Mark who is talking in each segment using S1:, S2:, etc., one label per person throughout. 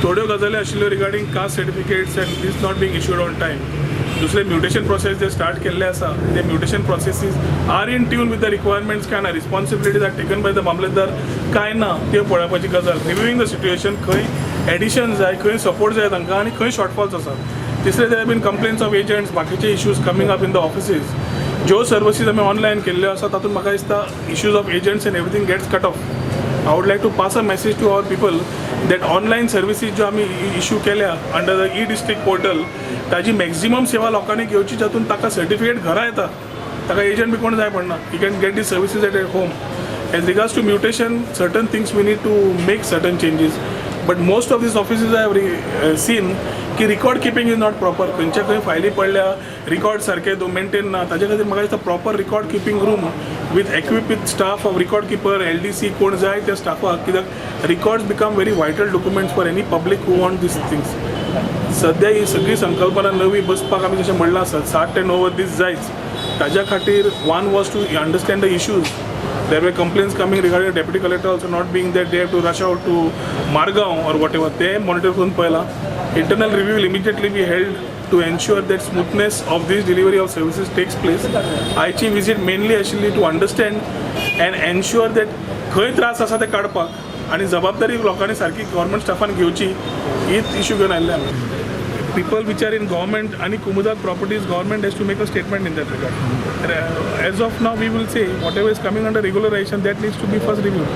S1: थोड्यो गजाली आशिल्ल्यो regarding caste certificates and this not being issued on time. दुसरे म्युटेशन प्रोसेस जे स्टार्ट केल्ले आसा, ते mutation processes are in tune with the requirements काय ना, responsibilities are taken by the मामलेदार काय ना, त्यो पळोवपाची गजाल. रिव्यूइंग the situation, खंय एडिशन जाय, खंय सपोर्ट जाय तांकां आनी खंय शॉर्टफॉल्स आसात. तिसरे, there been complaints of agents, बाकीचे issues coming up in the offices. ज्यो सर्विसीज आमी ऑनलायन केल्ल्यो आसा, तातूंत म्हाका दिसता issues of agents and everything gets cut off. I would like to pass a message to our people that online services ज्यो आमी इश्यू केल्या under the e district portal, ताजी मॅक्झिमम सेवा लोकांनी घेवची, जातून ताका सर्टिफिकेट घरा येता, ताका एजंट बी कोण जाय पडना. He can get the services at home. As regards to mutation, certain things we need to make certain changes, but most of these offices I have seen की record keeping is not proper. खंयच्या खंय फायली पडल्या, record सारके maintain ना. ताजे खातीर म्हाका दिसता proper record keeping room with equip with staff of record keeper, LDC, कोण जाय त्या स्टाफाक, कित्याक records become very vital documents for any public who want these things. सध्या ही सगळी संकल्पना नवी बसपाक आमी जशें म्हणलां आसा, 7 ते 90 दीस जायच. ताज्या खातीर one was to understand the issues. There were complaints coming regarding deputy collector also not being that they have to rush out to Margao or whatever. ते मॉनिटर करून पळयलां. Internal review will immediately be held to ensure that smoothness of this delivery of services takes place. आयची visit mainly आशिल्ली to understand and ensure that खंय त्रास आसा ते काडपाक आनी जबाबदारी लोकांनी सारकी गव्हर्मेंट स्टाफान घेवची, हीच इश्यू घेवन आयिल्ले आमी. People which are in government आणि Comunidade properties, government has to make a statement in that regard. As of now, we will say whatever is coming under regularization, that needs to be first reviewed.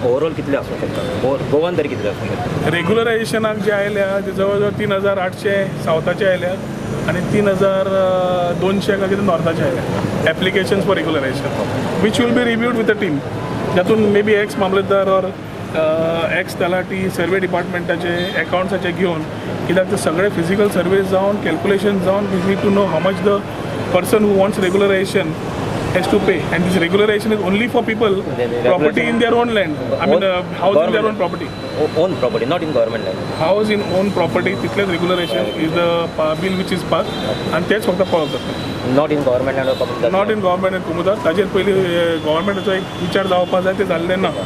S2: Overall कितले आसूंक शकता? गोवान तरी कितले आसूंक शकता?
S1: रेग्युलरायझेशनाक जे आयल्या ते जवळ जवळ 3800 सावथाचे आयल्या आनी 3200 काय कितें नॉर्थाचे आयल्या applications for regularization, which will be reviewed with a team, जातून may be x मामलेदार ऑर एक्स तलाठी, सर्वे डिपार्टमेंटाचे, एकावंट्साचे घेवन, कित्याक ते सगळे फिजिकल सर्वे जावन, कॅल्क्युलेशन जावन, we need to know how much the person who wants regularization has to pay. And this regularization is only for people property in their own land, I mean, house in their own property.
S2: Own property, not in government land.
S1: House in own property, तितलेच regularization is the bill which is pass आनी तेच फक्त पळोवप जाता.
S2: Not in government land.
S1: Not in government and Comunidade. ताजेर पयलीं गव्हर्मेंटाचो एक विचार जावपा जाय, ते जाल्लें ना.